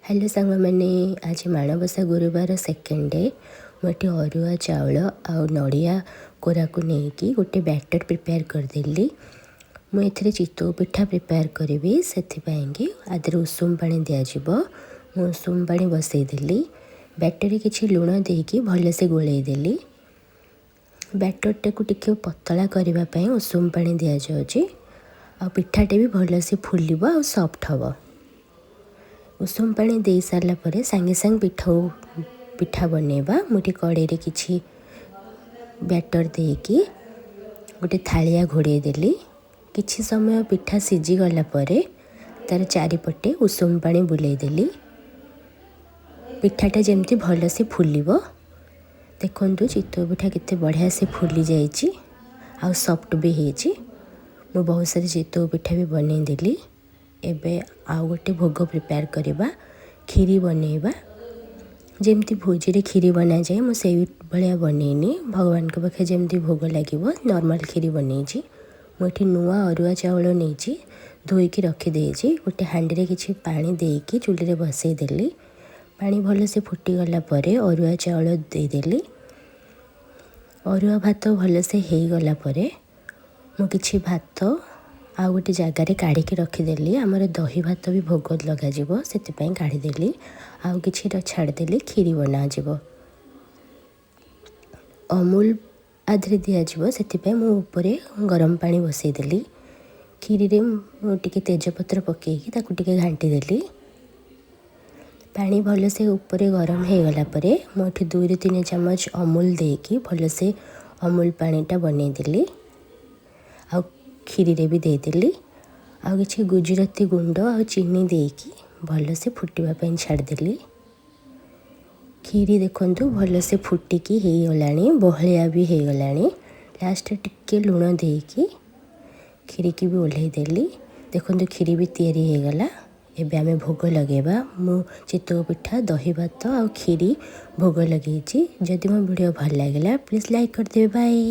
Hello ସାଙ୍ଗମାନେ, ଆଜି ମାଣବସା ଗୁରୁବାର ସେକେଣ୍ଡ ଡେ। ମୁଁ ଏଠି ଅରୁଆ ଚାଉଳ ଆଉ ନଡ଼ିଆ କୋରାକୁ ନେଇକି ଗୋଟେ ବ୍ୟାଟର୍ ପ୍ରିପେୟାର କରିଦେଲି। ମୁଁ ଏଥିରେ ଚିତଉ ପିଠା ପ୍ରିପେୟାର କରିବି, ସେଥିପାଇଁକି ଆ ଦେହରେ ଉଷୁମ ପାଣି ଦିଆଯିବ। ମୁଁ ଉଷୁମ ପାଣି ବସେଇଦେଲି। ବ୍ୟାଟରରେ କିଛି ଲୁଣ ଦେଇକି ଭଲସେ ଗୋଳେଇ ଦେଲି। ବ୍ୟାଟରଟାକୁ ଟିକେ ପତଳା କରିବା ପାଇଁ ଉଷୁମ ପାଣି ଦିଆଯାଉଛି ଆଉ ପିଠାଟା ବି ଭଲସେ ଫୁଲିବ ଆଉ ସଫ୍ଟ ହେବ। ଉଷୁମ ପାଣି ଦେଇ ସାରିଲା ପରେ ସାଙ୍ଗେ ସାଙ୍ଗେ ପିଠା ବନେଇବା। ମୁଁ ଏଠି କଡ଼େଇରେ କିଛି ବ୍ୟାଟର ଦେଇକି ଗୋଟେ ଥାଳିଆ ଘୋଡ଼େଇ ଦେଲି। କିଛି ସମୟ ପିଠା ସିଝିଗଲା ପରେ ତାର ଚାରିପଟେ ଉଷୁମ ପାଣି ବୁଲେଇ ଦେଲି, ପିଠାଟା ଯେମିତି ଭଲସେ ଫୁଲିବ। ଦେଖନ୍ତୁ, ଚିତଉ ପିଠା କେତେ ବଢ଼ିଆ ସେ ଫୁଲି ଯାଇଛି ଆଉ ସଫ୍ଟ ବି ହେଇଛି। ମୁଁ ବହୁତ ସାରା ଚିତଉ ପିଠା ବି ବନେଇଦେଲି। ଏବେ ଆଉ ଗୋଟେ ଭୋଗ ପ୍ରିପେୟାର କରିବା, କ୍ଷୀରି ବନେଇବା। ଯେମିତି ଭୋଜିରେ କ୍ଷୀରି ବନାଯାଏ, ମୁଁ ସେଇ ଭଳିଆ ବନେଇନି। ଭଗବାନଙ୍କ ପାଖରେ ଯେମିତି ଭୋଗ ଲାଗିବ, ନର୍ମାଲ୍ କ୍ଷୀରି ବନେଇଛି। ମୁଁ ଏଠି ନୂଆ ଅରୁଆ ଚାଉଳ ନେଇଛି, ଧୋଇକି ରଖିଦେଇଛି। ଗୋଟେ ହାଣ୍ଡିରେ କିଛି ପାଣି ଦେଇକି ଚୁଲିରେ ବସେଇଦେଲି। ପାଣି ଭଲସେ ଫୁଟିଗଲା ପରେ ଅରୁଆ ଚାଉଳ ଦେଇଦେଲି। ଅରୁଆ ଭାତ ଭଲସେ ହେଇଗଲା ପରେ ମୁଁ କିଛି ଭାତ ଆଉ ଗୋଟେ ଜାଗାରେ କାଢ଼ିକି ରଖିଦେଲି। ଆମର ଦହି ଭାତ ବି ଭୋଗ ଲଗାଯିବ, ସେଥିପାଇଁ କାଢ଼ିଦେଲି। ଆଉ କିଛିଟା ଛାଡ଼ିଦେଲି, କ୍ଷୀରି ବନାଯିବ। ଅମୁଲ ଆ ଦେହରେ ଦିଆଯିବ, ସେଥିପାଇଁ ମୁଁ ଉପରେ ଗରମ ପାଣି ବସେଇଦେଲି। କ୍ଷୀରିରେ ମୁଁ ଟିକେ ତେଜପତ୍ର ପକାଇକି ତାକୁ ଟିକେ ଘାଣ୍ଟି ଦେଲି। ପାଣି ଭଲସେ ଉପରେ ଗରମ ହେଇଗଲା ପରେ ମୁଁ ଏଠି 2ରୁ 3 ଚାମଚ ଅମୁଲ ଦେଇକି ଭଲସେ ଅମୁଲ ପାଣିଟା ବନେଇଦେଲି ଆଉ କ୍ଷୀରିରେ ବି ଦେଇଦେଲି। ଆଉ କିଛି ଗୁଜୁରାତି ଗୁଣ୍ଡ ଆଉ ଚିନି ଦେଇକି ଭଲସେ ଫୁଟିବା ପାଇଁ ଛାଡ଼ିଦେଲି। କ୍ଷୀରି ଦେଖନ୍ତୁ, ଭଲସେ ଫୁଟିକି ହେଇଗଲାଣି, ବହଳିଆ ବି ହେଇଗଲାଣି। ଲାଷ୍ଟରେ ଟିକେ ଲୁଣ ଦେଇକି କ୍ଷୀରିକି ବି ଓହ୍ଲେଇ ଦେଲି। ଦେଖନ୍ତୁ, କ୍ଷୀରି ବି ତିଆରି ହେଇଗଲା। ଏବେ ଆମେ ଭୋଗ ଲଗାଇବା। ମୁଁ ଚିତଉ ପିଠା, ଦହି ଭାତ ଆଉ କ୍ଷୀରି ଭୋଗ ଲଗେଇଛି। ଯଦି ମୋ ଭିଡ଼ିଓ ଭଲ ଲାଗିଲା, ପ୍ଲିଜ୍ ଲାଇକ୍ କରିଦେବେ। ବାଏ।